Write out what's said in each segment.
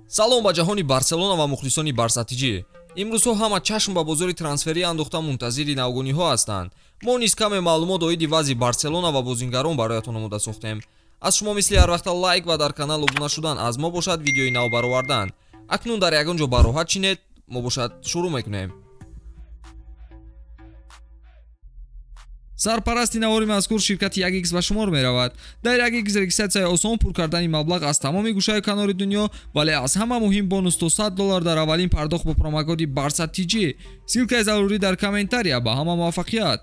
Салом ба ҷаҳони Барселона ва мухлисони Барса ТЖ. Имрӯзҳо ҳама чашм ба бозори трансферӣ андохта мунтазири навгониҳо ҳастанд. Мо низ каме маълумот оиди вазъи Барселона ва бозингарон бароятон омода сохтем. Аз шумо мисли ҳар вақта лайк ва дар канал обуна шудан, аз мо бошад видеои нав баровардан. Акнун дар ягон ҷо бароҳат чинед, мо бошад шурӯъ мекунем. Сарпарасти навори мазкур ширкати 1x ба шумор меравад. Дар 1x регистратсияи осон, пур кардани маблағ аз тамоми гӯшаю канори дунё, вале аз ҳама муҳим бонус то $100 дар аввалин пардохт бо промокоди Барса ТЖ. Ссилкаи зарурӣ дар комментария. Ба ҳама муваффақият.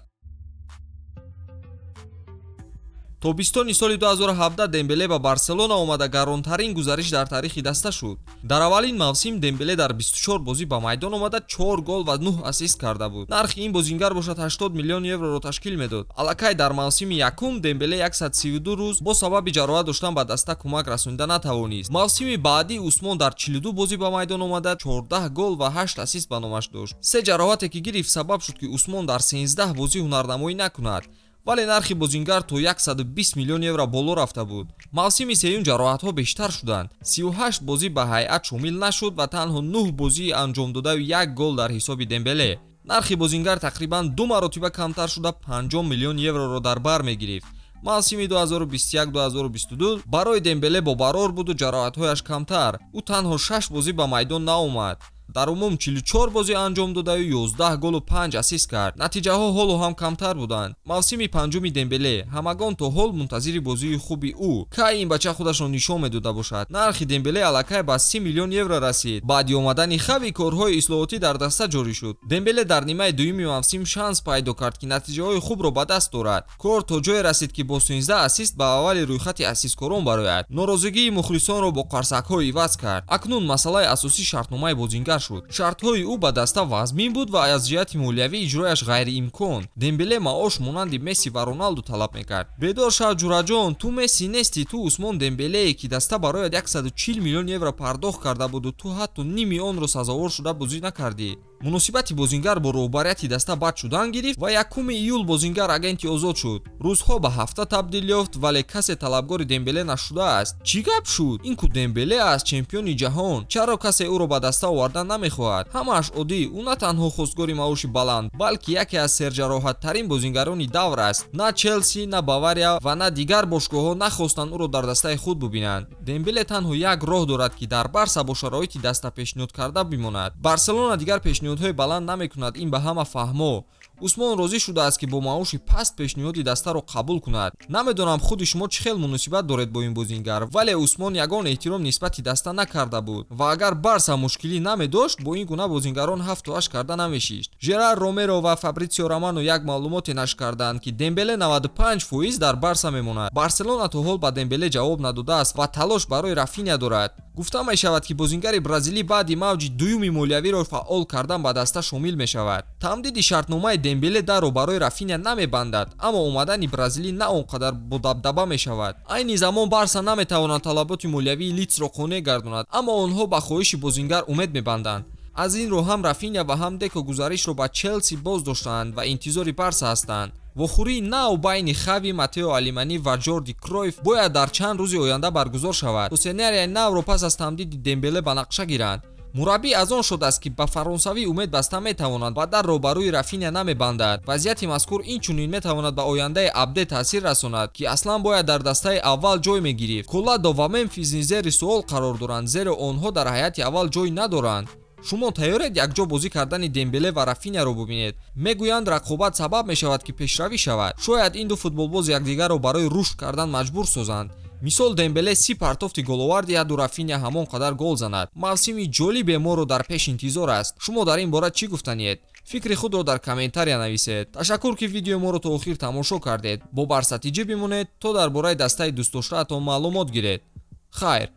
Тобистони соли 2017 Дембеле ба Барселона омада гаронтарин гузариш дар таърихи даста шуд. Дар аввалин мавсим Дембеле дар 24 бозӣ ба майдон омада 4 гол ва 9 ассист карда буд. Нархи ин бозингар бошад 80 миллион евроро ташкил медод. Аллакай дар мавсими якум Дембеле 132 рӯз бо сабаби ҷароҳат доштан ба даста кӯмак расонида натавонист. Мавсими баъдӣ Усмон дар 42 бозӣ ба майдон омада 14 гол ва 8 ассист ба номаш дошт. Се ҷароҳате ки гирифт сабаб шуд, ки Усмон дар 13 бозӣ ҳунарнамоӣ накунад. Вале нархи бозингар то 120 миллион евро боло рафта буд. Мавсими сеюм ҷароҳатҳо бештар шуданд. 38 бозӣ ба ҳайат шомил нашуд ва танҳо 9 бозии анҷом додаю 1 гол дар ҳисоби Дембеле. Нархи бозингар тақрибан 2 маротиба камтар шуда 50 миллион евроро дар бар мегирифт. Мавсими 2021-2022 барои Дембеле бобарор буду ҷароҳатҳояш камтар. Ӯ танҳо 6 бозӣ ба майдон наомад. Дар умум 44 бозӣ анҷом додаю 11 голу 5 ассист кард. Натиҷаҳо ҳоло ҳам камтар буданд. Мавсими панҷуми Дембеле ҳамагон то ҳол мунтазири бозии хуби ӯ. Кай ин бача худашро нишон медода бошад. Нархи Дембеле аллакай ба 30 миллион евро расид. Баъди омадани Хави корҳои ислоҳотӣ дар даста ҷорӣ шуд. Дембеле дар нимаи дуюми мавсим шанс пайдо кард, ки натиҷаҳои хубро ба даст дорад. Кор то ҷое расид, ки бо 13 ассист ба аввали рӯйхати ассисткорон барояд. Норозигии мухлисонро бо қарсакҳо иваз кард. Акнун масъалаи асосӣ шартномаи бозингар шуд. Шартҳои ӯ ба даста вазмин буд ва аз ҷиҳати молиявӣ иҷрояш ғайриимкон. Дембеле маош монанди Месси ва Роналду талаб мекард. Бедор шав ҷураҷон, ту Месси нестӣ, ту Усмон Дембелее, ки даста барояд 140 миллион евро пардохт карда буду ту ҳатто ними онро сазовор шуда бозӣ накардӣ. Муносибати бозингар бо роҳбарияти даста бад шудан гирифт ва 1 июл бозингар агенти озод шуд. Рӯзҳо ба ҳафта табдил ёфт, вале касе талабгори Дембеле нашудааст. Чӣ гап шуд? Ин ку Дембеле аст, чемпиони ҷаҳон. Чаро касе ӯро ба даста овардан намехоҳад? Ҳамааш оддӣ. Ӯ на танҳо хостгори маоши баланд, балки яке аз серҷароҳаттарин бозингарони давр аст. На Челси, на Бавария ва на дигар бошгоҳҳо нахостанд ӯро дар дастаи худ бубинанд. Дембеле танҳо як роҳ дорад, ки дар Барса бо шароити даста пешниҳод карда бимонад. Барселона дигар пешниҳодҳои баланд намекунад, ин ба ҳама фаҳмо. Усмон розӣ шудааст, ки бо маоши паст пешниҳоди дастаро қабул кунад. Намедонам худи шумо чӣ хел муносибат доред бо ин бозингар, вале Усмон ягон эҳтиром нисбати даста накарда буд ва агар Барса мушкилӣ намедошт, бо ин гуна бозингарон 7-8 карда намешишт. Жерар Ромеро ва Фабритсио Романо як маълумоте нашр карданд, ки Дембеле 95% дар Барса мемонад. Барселона то ҳол ба Дембеле ҷавоб надодааст ва талош барои Рафиня дорад. Гуфта мешавад, ки бозингари бразилӣ баъди мавҷи дуюми молиявиро фаъол кардан ба даста шомил мешавад. Тамдиди шартномаи Дембеле дарро барои Рафиня намебандад, аммо омадани бразилӣ на он қадар бодабдаба мешавад. Айни замон Барса наметавонад талаботи молиявии Литсро қонеъ гардонад, аммо онҳо ба хоҳиши бозингар умед мебанданд. Аз ин рӯ ҳам Рафиня ва ҳам Деко гузаришро ба Челси боз доштаанд ва интизори Барса ҳастанд. Вохӯрии нав байни Хави, Матео Алиманӣ ва Ҷорди Кройф бояд дар чанд рӯзи оянда баргузор шавад. То сценарияи навро пас аз тамдиди Дембеле ба нақша гиранд. Мураббӣ аз он шудааст, ки ба фаронсавӣ умед баста метавонад ва дарро ба рӯи Рафиня намебандад. Вазъияти мазкур инчунин метавонад ба ояндаи Абде таъсир расонад, ки аслан бояд дар дастаи аввал ҷой мегирифт. Коладо ва Мемфис низ зери суол қарор доранд, зеро онҳо дар ҳайати аввал ҷой надоранд. Шумо тайёред якҷо бозӣ кардани Дембеле ва Рафиняро бубинед? Мегӯянд, рақобат сабаб мешавад, ки пешравӣ шавад. Шояд ин ду футболбоз якдигарро барои рушд кардан маҷбур созанд. Мисол, Дембеле 30 партофти головар диҳаду Рафиня ҳамон қадар гол занад. Мавсими ҷолибе моро дар пеш интизор аст. Шумо дар ин бора чӣ гуфтаниед? Фикри худро дар комментария нависед. Ташаккур, ки видеои моро то охир тамошо кардед. Бо Барса ТЖ бимонед, то дар бораи дастаи дӯстдоштаатон маълумот гиред. Хайр.